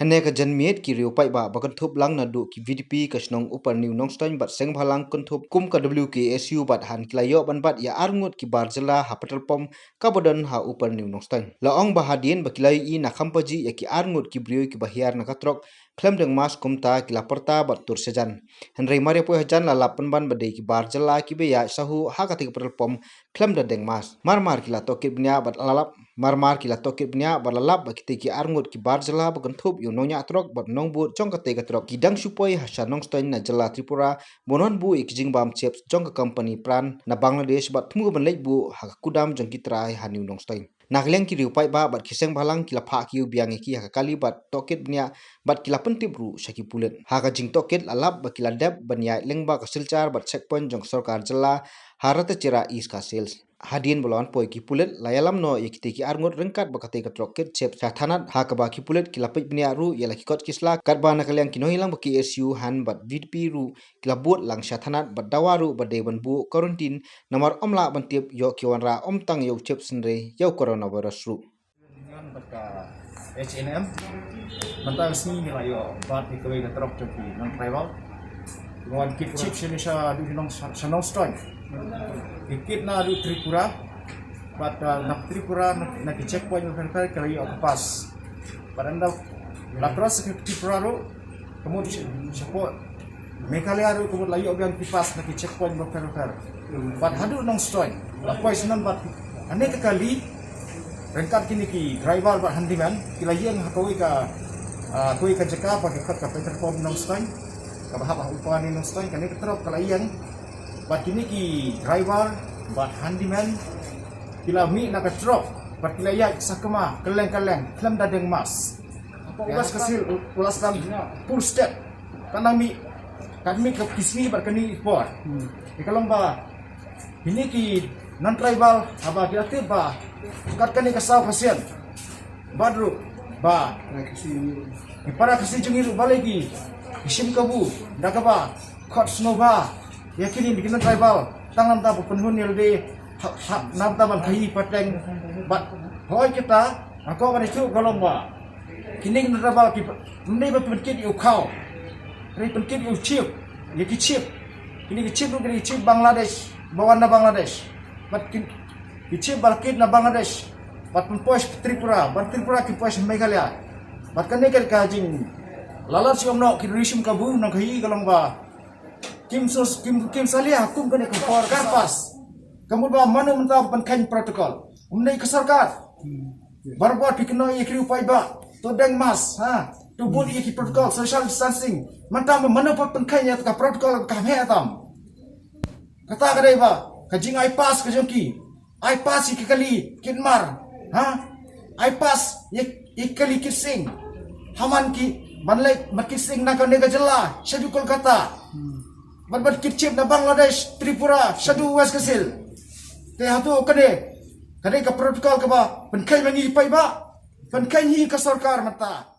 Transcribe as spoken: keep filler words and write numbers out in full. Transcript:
Hynne ka janmiet ki riew paidbah ba kynthup lang naduh ki VDP ka shnong Upper New Nongstoiñ bad seng bhalang kynthup kum ka WKSU bad han ki la ïoh ban bat ïa arngut ki bar jylla ha petrol pump kaba don ha Upper New Nongstoiñ. La ong ba hadien ba ki la ïohi na kham pajih ïa ki arngut ki briew kiba hiar na ka trok khlem deng mask kumta ki la pyrta bad tur shajan. Hynrei mar ïa poi hajan la lap pynban ba dei ki bar jylla kiba ïaid sahuh ha katei ka petrol pump khlem da deng mask. Mar mar ki la tohkit bniah bad la lap, mar mar ki la tohkit bniah bad la lap ba kitei ki arngut ki bar jylla ba kynthup ïa u nongñiah trok bad nongbud jong katei ka trok ki dang shu poi ha sha Nongstoiñ na jylla Tripura ban wan buh ïa ki jingbam chips jong ka company Pran na Bangladesh bad thmu ban leit buh ha ka kudam jong ki trai ha New Nongstoiñ. Na ka liang ki riew paidbah bad ki seng bhalang ki la phah kiew biang ïa ki ha ka kali bad tohkit bniah bad ki la pyntip ruh sha ki pulit. Ha ka jingtohkit la lap ba ki la dep ban ïaid lyngba ka Silchar bad checkpoint jong ka sorkar jylla ha Ratacherra, East Khasi Hills. Hadien ba la wan poi ki pulit la ïalam noh ïa kitei ki arngut ryngkat bad katei ka trok kit chips sha thanat, ha kaba ki pulit ki la peit bniah ruh ïa la ki kot ki sla, katba na ka liang ki nongïalam ka KSU, han bad VDP ruh ki la bud lang sha thanat bad dawa ruh ba dei ban buh quarantine namar ym lah ban tip ïoh ki wanrah ym tang ïa u chips hynrei ïa u coronavirus ruh. Bad ka H and M. Mynta ka sngi ngi la ïoh bat ïa kawei ka trok jong ki non-tribal. Ki wan kit chips shane sha, sha Nongstoiñ. Ki kit naduh Tripura. Bad, uh, na Tripura na, na ki checkpoint bapher bapher ki la ïoh ka pass. Bad ynda la cross ka Tripura ruh, ka mut shapoh Meghalaya ruh ka mut la ïoh biang ki pass na ki checkpoint bapher bapher. Bad haduh Nongstoiñ la poi shane bad kane ka kali ryngkat kine ki driver bad handyman ki la ïeng ha kawei ka, ah, kawei ka jaka ba ki khot ka petrol pump Nongstoiñ, kaba hap ha Upper New Nongstoiñ. Kane ka trok ka la ïeng bad kine ki driver bad handyman ki la mih na ka trok bad ki la ïaid sakma kylleng kylleng khlem da deng mask. Hapoh West Khasi Hills u la sdang pur stet. Ka nang mih, ka mih ka ki sngi bad kane ka por. Hmm. Ïa ka long ba kine ki non-tribal haba ki la tip ba kat kane ka saw ka sien bad ruh ba ki para Khasi jong ngi ruh balei ki shim kabu da kaba khot sngewbha ïa kine ki non-tribal tang namar ba pynhun ïa lade ha, ha, namar ban khaïi pateng. Bad hooid kita nga kwah ban ïathuh ka long ba kine ki non-tribal ki ym dei ba pynkit ïa u khaw, hynrei pynkit ïa u chip, ïa ki chip. Kine ki chip ruh kine ki chip Bangladesh, ba wan na Bangladesh. Bad ki, ki chip ba la kit na Bangladesh bad pynpoi sha Tripura, bad Tripura ki poi sha Meghalaya. Bad kane ka dei ka jinglalat sha u noh ki ri shim kabu, nang khaïi ka long ba kim sus, kim, kim salia kum kane ka por ka pass. Ka mut ba mano mynta ba pynkheiñ protocol? Ym dei ka sorkar. Barabor phi kynnoh ïa ki riew paidbah to deng mask, ha, to bud ïa ki protocol social distancing. Mynta ba mano ba pynkheiñ ïa ka protocol ka heh tam? Kata ka dei ba ka jingai pass ka jong ki. Ai pass ïa ki kali kit mar, ha? Ai pass ïa, ïa ki kali kit sing. Haman ki ban leit ban kit sing na kane ka jylla shaduh Kolkata. Ban, ban kit chip na Bangladesh, Tripura, shaduh West Khasi Hills. Te hato kane ka dei ka protocol kaba pynkheiñ ma ngi paidbah? Pynkheiñ hi ka sorkar mynta.